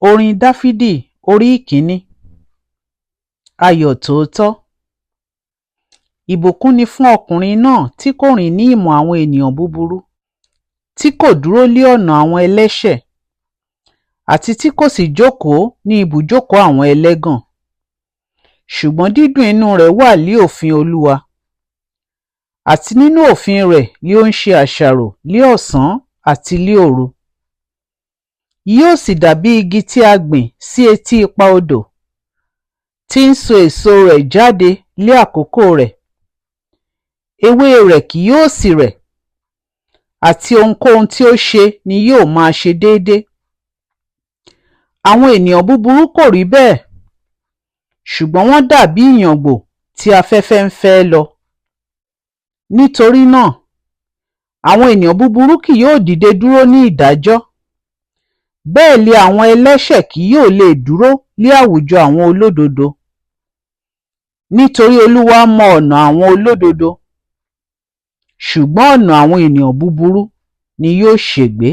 Orin Dáfídì orí ìkíní. Ayọ̀ tòótọ́. Ìbùkún ni fún ọkùnrin náà tí kò rìn ní ìmọ̀ àwọn ènìyàn búburú, tí kò dúró lé ọ̀nà àwọn ẹlẹ́ṣẹ̀, àti tí kò sì jókòó ní ibùjókòó àwọn ẹlẹ́gàn. Ṣùgbọ́n dídùn inú rẹ̀ wà lí òfin Olúwa, àti nínú òfin rẹ̀ li ó ń ṣe àṣàrò lí ọ̀sán àti lí òru. Yóò sì dàbí igi tí a gbìn sí etí ipa odò, tí ń so èso rẹ̀ jáde lí àkókò rẹ̀. Ewé rẹ̀ kì yóò sì rẹ̀, àti ohunkóhun tí ó ṣe ni yóò máa ṣe déédé. Àwọn ènìyàn búburú kò rí bẹ́ẹ̀, ṣùgbọ́n wọ́n dàbí ìyàngbò tí afẹ́fẹ́ ń fẹ́ lọ. Nítorí náà, àwọn ènìyàn búburú kì yóò dìde dúró ní ìdájọ́, bẹ́ẹ̀ li àwọn ẹlẹ́ṣẹ̀ kì yóò lè dúró lí àwùjọ àwọn olódodo. Nítorí Olúwa mọ ọ̀nà àwọn olódodo, ṣùgbọ́n ọ̀nà àwọn ènìyàn búburú ni yóò ṣègbé.